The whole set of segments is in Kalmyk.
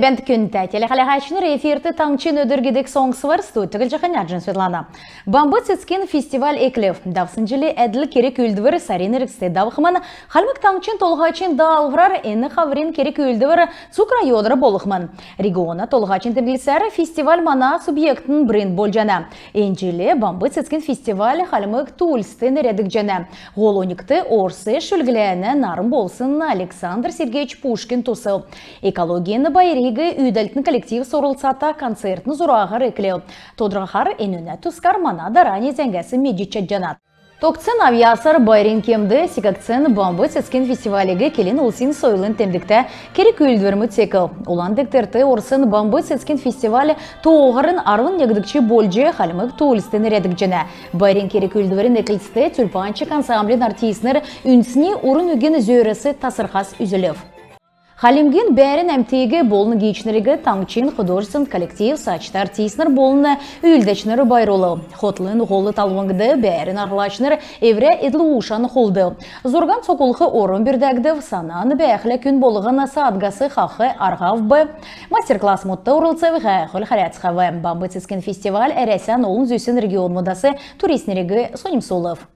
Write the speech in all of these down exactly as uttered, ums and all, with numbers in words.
Бәәнт, күндтә телехәләһәчнр! Эфирт «Таңһчин өдр» гидг соңсвр. Студьд Түглҗәхнә Арҗин Светлана. Бамб цецгин фестиваль эклв. Давсн җилә әдл керг-үүлдвр сарин эргцд давхмн. Хальмг Таңһчин Толһачин даалһврар эн хаврин керг-үүлдвр цуг районар болхмн. Региона Толһачин темдглсәр, фестиваль мана субъектин бренд болҗана. Эн җил Бамб цецгин фестиваль хальмг туульст нерәдгдҗәнә. Һол оньгт орс шүлгләнә нарн болсн Александр Сергеевич Пушкин тусв. Экологин байриг үүдәлтин коллективс орлцата концертин зураһар эклв. Тодрхаһар энүнә тускар мана дарани зәңгәс медҗ чадҗанат. Тогтсн авъясар байрин кемд секгдсн Бамб цецгин фестивалиг келн улсин сойлын темдгтә керг-үүлдврмүд секв. Улан дегтрт орсн Бамб цецгин фестиваль тооһарн арвн негдгч болҗ хальмг туульст нерәдгдҗәнә. Байрин керг-үүлдврин эклцд «Тюльпанчик» ансамблин артистнр үндсни урн үгин зөөрәс тасрхас үзүлв. Хальмгин бәәрн әмтиг болн гиичнриг таңһчин художественн коллективс, ачта артистнр болн үүлдәчнр байрлулв. Хотлын һол талвңд бәәрн арһлачнр эврә эдл-ушан хулдв. Зурган цокулх орм бүрдәгдв. Санан бәәхлә күн болһн саадгас хах арһ авв. Мастер-классмудт орлцв, һәәхүл хәләцхәв. Бамб цецгин фестиваль Әрәсән олн зүсн регионмудас туристнриг соньмсулв.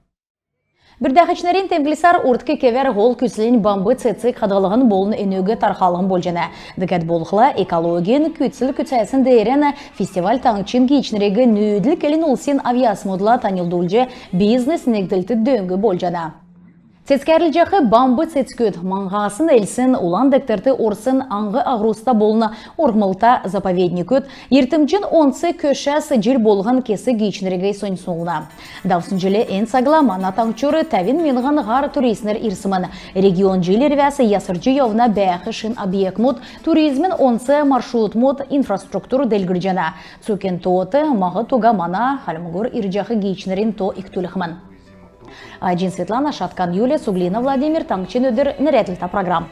Бүрдәһәчнрин темдглсәр, урдк кевәр һол күцлнь бамб цецг хадһлһн болн энүг тархалһн болҗана. Дәкәд болхла, экологин күцл күцәсн деерән фестиваль таңһчин гиичнриг нүүдл келн улсин авъясмудла таньлдулҗ, бизнес негдлтд дөң болҗана. Цецгәрлҗәх бамб цецгүд, маңһасн элсн, Улан дегтрт орсн аң-аһурста болн урһмлта заповедникүд, йиртмҗин онц көшәс җил болһн кесг гиичнриг соньмсулна. Давсн җил эн цагла мана таңһчур тәвн миңһн һар туристнр ирсмн. Регион җил ирвәс ясрҗ йовна. Бәәх шин объектмуд, туризмин онц маршрутмуд, инфраструктур делгрҗәнә. Цуг эн тоот маһд уга мана Хальмгур ирҗәх гиичнрин то икдүлхмн. Аҗин Светлана, Шаткан Юлия, Суглина Владимир. «Таңһчин өдр» нерәдлтә программ.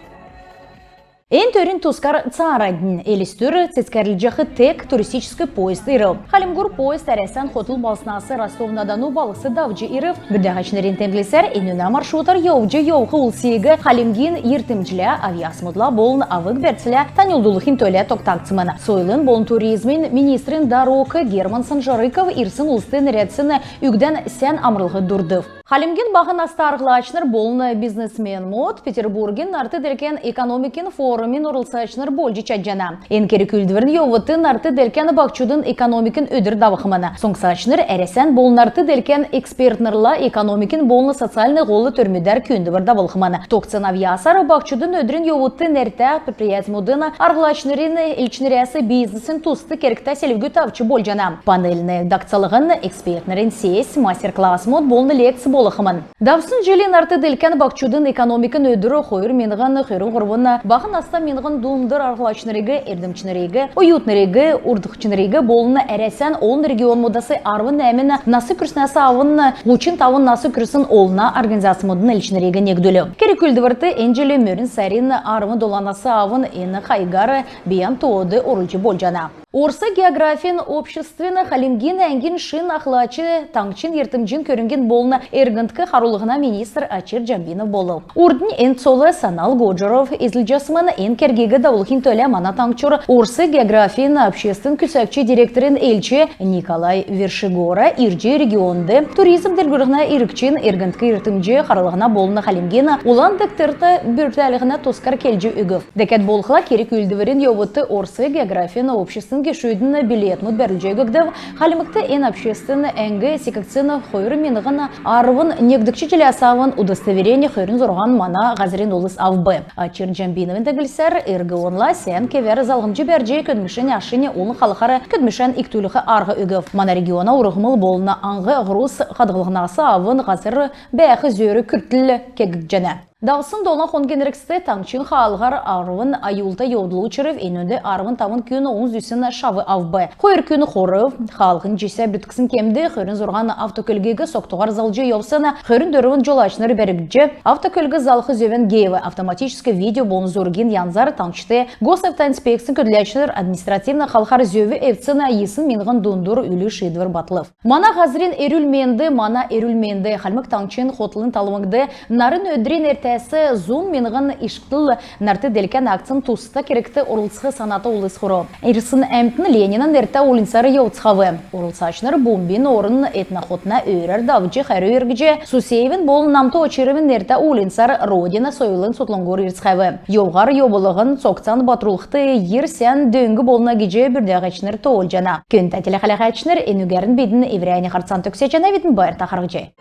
Эн төрин тускар цааранднь. Элстүр цецгәрлҗәх тег туристическ поезд ирв. Хальмгур поезд Әрәсән хотл балһснас Ростов-на-Дону балһс давҗ ирв. Бүрдәһәчнрин темдглсәр, энүнә маршрутар йовҗ йовх улсиг хальмгин йиртмҗлә, авъясмудла болн авг-бәрцлә таньлдулхин төлә тогтагдсмн. Сойлын болн туризмин министрин дарук Герман Санжарыков ирсн улст нерәдсн үгдән сән амрлһ дурдв. Хальмгин баһ наста арһлачнр болн бизнесменмүд Петербургин нарт-делкән экономикин форумин орлцачнр болҗ чадҗана. Эн керг-үүлдврин йовудт нарт-делкән баһчудын экономикин өдр давхмн. Соңсачнр Әрәсән болн нарт-делкән экспертнрлә экономикин болн социальн һол төрмүдәр күүндвр давулхмн. Тогтсн авъясар баһчудын өдрин йовудт нертә предприятьмудын арһлачнрин элчнрәс бизнесин туст кергтә селвгүд авч болҗана. Панельн дакцалһн, экспертнрин сессь, мастер-классмуд болн лекц болхмн. Давсн җилин нарт-делкән баһчудын экономикин өдр хойр миңһн хөрн һурвн баһ наста миңһн дундур арһлачнриг, эрдмчнриг, оютнриг, урдкчнриг болн Әрәсән олн регионмудас арвн нәәмн нас күрснәс авн һучн тавн нас күрсн олна организацмудын элчнриг негдүлв. Керг-үүлдврт эн җил мөрн сарин арвн доланас авн эн хайгар бийән тоод орулҗ болҗана. Орс географин обществин Хальмгин әңгин шин ахлач таңһчин йиртмҗин көрңгин болн эргндк харулһна министр Очир Җамбинов болв. Урднь эн цол Санал Годжуров эзлҗәсмн. Эн кергиг давулхин төлә мана таңһчур Орс географин обществин күцәгч директорин элч Николай Вершигора ирҗ, регионд туризм делгрүллһнә иргчин, эргндк йиртмҗ харулһна болн Хальмгин Улан дегтрт бүрдәлһнә тускар келҗ өгв. Дәкәд болхла, керг-үүлдврин йовудт Орс географин обществин гешүдин билетмүд бәрүлҗ өггдв. Хальмгт эн обществин әңг секгдсн хойр миңһн арвн негдгч җиләс авн. Удостоверень хөрн зурһан мана һазрин улс авв. Очир Җамбиновин темдглсәр, регионла сән кевәр залһмҗ бәрҗ, көдлмшин ашинь олн халхар көдлмшән икдүлх арһ өгв. Мана региона урһмл болн аң-аһурс хадһллһнас авн һазр бәәх зөөр күртл кегдҗәнә. Давсн долан хонгин эргцд таңһчин хаалһар арвн аюлта йовдл учрв. Энүнд арвн тавн күн олн зүсн шав авв. Хойр күн хорв. Хаалһин җисә бүртксн кемд хөрн зурһан автокөлгиг согтуһар залҗ йовсн хөрн дөрвн җолачнр бәргдҗ, автокөлг залх зөвән геев. Автоматическ видео болн зургин янзар таңһчд Госавтоинспекцин көдләчнр административн халхар зөв эвдсн йисн миңһн дундур үлү шиидвр батлв. Мана һазрин эрүл-менд, мана эрүл-менд. Хальмг Таңһчин Хотлын талвңд нарн өдрин эрт Тәс зун миңһн ишкдл нарт-делкән акцин туст кергт орлцх саната улс хурв. Ирсн әмтн Ленинә нертә уульнцар йовцхав. Орлцачнр бумбин орн этнохотна өөрәр давҗ, хәрү эргҗ, Сусеевин болн Намта Очировин нертә уульнцар Родина сойлын цутхлңгур ирцхәв. Йовһар йовлһн цогцан батрулхд йир сән дөң болна гиҗ бүрдәһәчнр тоолҗана. Күндтә телехәләәчнр, энүгәрн бидн эврәннь һарцан төгсәҗәнәвидн. Байрта харһцхай.